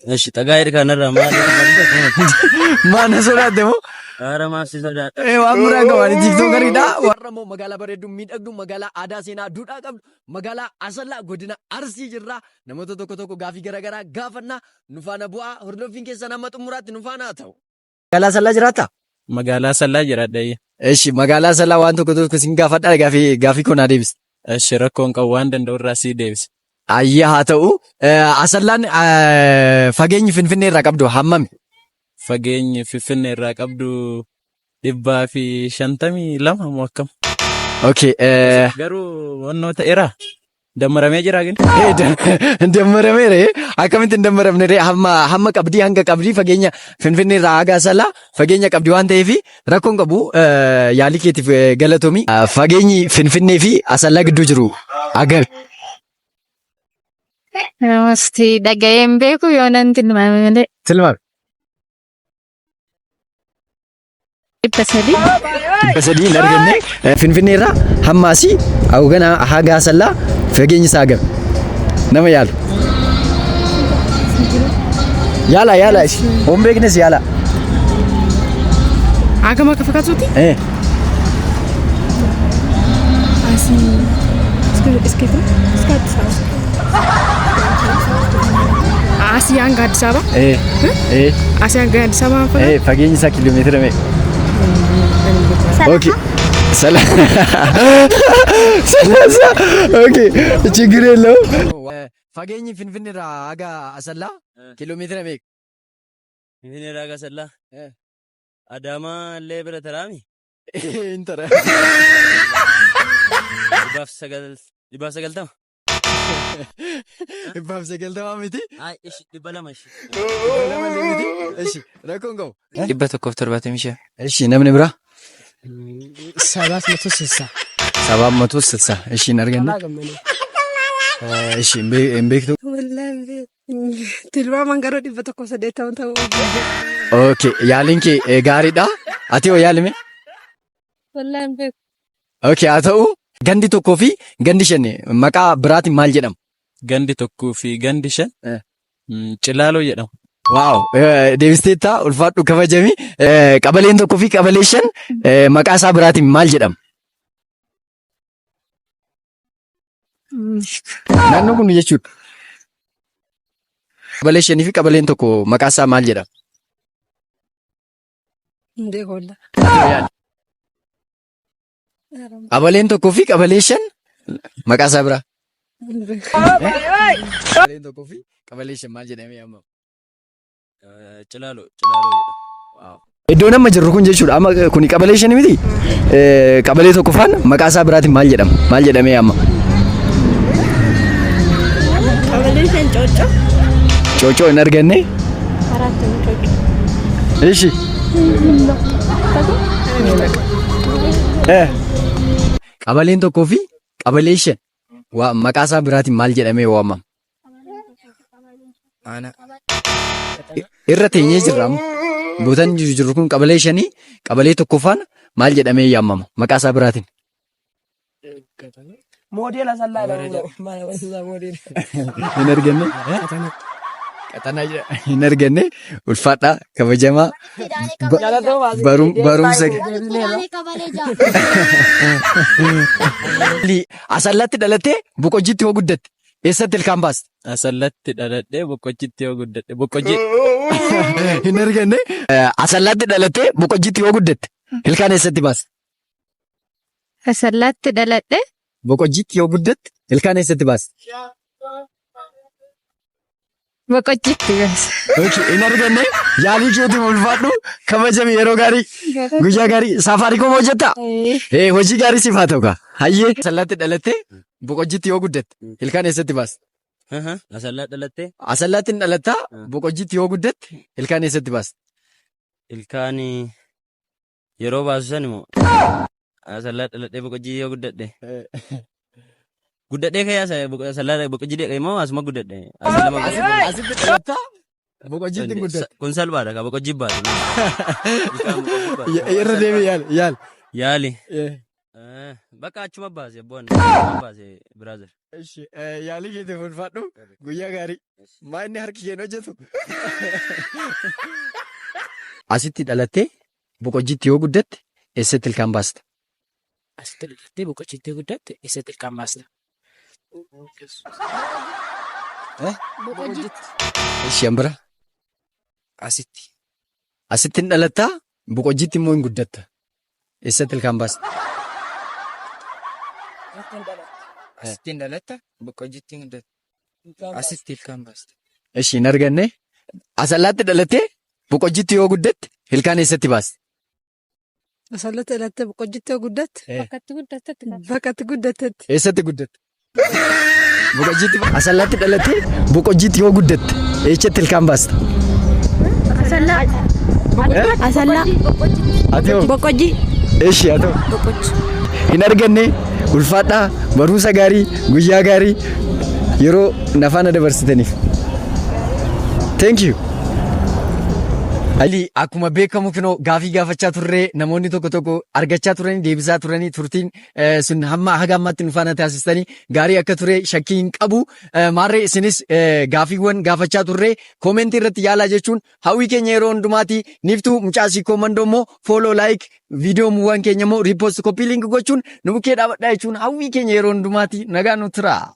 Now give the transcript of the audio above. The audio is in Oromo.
Eshi xagaa jedhi kanarraa maali? Maal na sodaatte moo? Haara maaf si sodaadha. Waan biraa qaban tiiktookariidha. Warra immoo magaalaa bareedduu miidhagduu magaalaa aadaa seenaa duudhaa qabdu magaalaa Asallaa godina Arsii jirra. Namoota tokko tokko gaafii garaagaraa gaafannaa nu faana bu'aa hordoffiin keessan hamma xumuraatti nu faana haa ta'u. Magaalaa Asallaa jiraattaa? Magaalaa Asallaa jiraadha. Eshi magaalaa Asallaa waan tokko tokko sin gaafadha gaafii gaafii koo naa deebisi. Eshi rakkoon qabu waan danda'u irraa sii deebisa. Ayya haa ta'u. Asallaan fageenyi Finfinnee irraa qabdu hammami? Fageenyi Finfinnee irraa qabdu 152 moo akkam? Okay. Garuu wannoo ta'eera. Dammaramee jira gin? Dammarameera akkamitti hin dammaramne ree hamma hamma qabdii hanga qabdii fageenya Finfinnee irraa haga Asallaa fageenya qabdi waan ta'eef rakkoon qabu yaalii keetiif galatoomi. Fageenyi Finfinnee fi Asallaa gidduu jiru hagami? Namaste dhaga'ee hin beeku yoo nan tilmaame malee. Tilmaame. 300. 300 hin arganne. Finfinnee irraa hamma asii hogana haga Asallaa fageenyi isaa hagam? Nama yaalu. Yaala yaala ishi. Hoon beeknes yaala. Hagam akka fakkaatutti asii iska iska Addis Ababa. Asii hanga Addis Ababa. Asii hanga Addis Ababa Eh, fageenyi isaa kiiloomeetira meeqa? Okay. Sala. Salasa. Okay. ችግር የለውም። Fageenyi Finfinnee irraa haga Asallaa kiiloomeetira meeqa? Finfinnee irraa haga Asallaa. Adaamaa illee bira taraami. Hin tara. 190. 190 miti. Ay, ishi 200 ishi. 200 illee miti. Ishi rakkoon qabu. 175. Ishi namni biraa? 760. 760. Ishi hin arganne. Ishi hin beektu. Tilmaamaan garuu 180 ta'uu. Okay, yaaliin kee gaariidha. Ati hoo yaalime? Wallahi hin beeku. Okay, haa ta'u gandi tokkoo fi gandi shan maqaa biraatiin maal jedhama? Gandi tokkoo fi gandi shan Cilaaloo jedhamu. Waaw, deebisteetta ulfaadhu kabajami. Qabaleen tokkoo fi qabalee shan maqaa isaa biraatiin maal jedhama? Naannoo kun jechuudha. Qabalee shanii fi qabaleen tokko maqaa isaa maal jedhama? Hin beeku wallah. Qabaleen tokkoo fi qabalee shan maqaa isaa biraa. Hin beeku. Qabaleen tokkoo fi qabalee shan maal jedhamee yaamama? Cilaalo Cilaalo jedhama. Iddoon amma jirru kun jechuudha. Amma kuni qabalee shani miti. Qabalee tokkoffaan maqaa isaa biraatiin maal jedhama? Maal jedhamee yaamama? Qabalee shan cooccoo. Cooccoo hin arganne. Karaatti hin cooccoo. Ishi. Qabaleen tokkoo fi qabalee shan maqaa isaa biraatiin maal jedhamee waamama? Aanaa. Irra teenyee jirra amma. Bootaan jiru jirru kun qabalee shanii qabalee tokkoffaan maal jedhamee yaamama maqaa isaa biraatiin. Moodeela sallaa dha. Moodeela. Hin arganne. Qaxanaa jedha. Hin arganne. Ulfaadhaa kabajamaa. Barumsa. Asallatti dhalattee Boqojjiitti hoo guddatte. Eessatti ilkaan baaste? Asallatti dhaladhee Boqqojjitti yoo guddadhe. Boqqojjii. Hin arganne. Asallaatti dhalattee Boqojjiitti yoo guddatte ilkaan eessatti baaste? Asallaatti dhaladhe. Boqojjiitti yoo guddatte ilkaan eessatti baaste? Boqojjiitti baasa. Okay, hin arganne yaalii keetiif ulfaadhu kabajami yeroo gaarii guyyaa gaarii saafaariikoom hojjettaa? Eh, hojii gaarii siif haa ta'u kaa. Hayyee. Asallaatti dhalattee Boqojjiitti yoo guddatte ilkaan eessatti baasta? Asallaa dhalattee Asallaatti hin dhalattaa Boqojjiitti yoo guddatte ilkaan eessatti baasta? Ilkaan yeroo baasu san immoo Asallaa dhaladhee Boqojjii yoo guddadhe. Guddadhee ka'ee Asallaa Boqojjii deeqee immoo asuma guddadhe. Asallama Asitti dhalattaa Boqojjiitti hin guddatte. Kun salphaadha kaa Boqojjii baasu. Irra deebi yaali yaali. Yaali. Bakka achuma baase abboon. Achuma baase brother. Ishi yaalii keetiif ulfaadhu, guyyaa gaarii. Maa inni harki keen hojjetu? Asitti dhalattee Boqojjiitti yoo guddatte eessatti ilkaan baasta? Asitti dhalattee Boqojjiitti guddatte eessatti ilkaan baasta? Boqojjiitti. Ishi an bira. Asitti. Asitti hin dhalattaa, Boqojjiitti immoo hin guddatta. Eessatti ilkaan baasta? Asitti hin dhalatta, Boqojjiitti hin guddatta. Asitti ilkaan baasta. Ishi hin arganne. Asallaatti dhalattee Boqojjiitti yoo guddatte ilkaan eessatti baasta? Asallatti dhalattee Boqojjiitti yoo guddatte. Bakka itti guddattetti. Bakka itti guddattetti. Eessatti guddatte? Boqojjiitti. Asallaatti dhalattee Boqojjiitti yoo guddatte eessatti ilkaan baasta? Asallaa. Asallaa. Ati hoo? Boqojjii. Eshi haa ta'u. Hin arganne. Ulfaadhaa, barumsa gaarii, guyyaa gaarii yeroo na faana dabarsitaniif. Thank you. Ali akkuma beekamu kinoo gaafii gaafachaa turre, namoonni tokko tokko argachaa turanii deebisaa turanii, turtiin sun hamma haga ammaatti nu faana taasistanii gaarii akka ture shakkii hin qabu. Maarree isinis gaafiiwwan gaafachaa turre koomentii irratti yaalaa jechuun hawwii keenya yeroo hundumaati. Niftuu mucaasii koomandoo immoo follow, like, viidiyoo keenya immoo repost, copy link gochuun nu bukkee dhaabadhaa jechuun hawwii keenya yeroo hundumaati. Nagaa nu tura.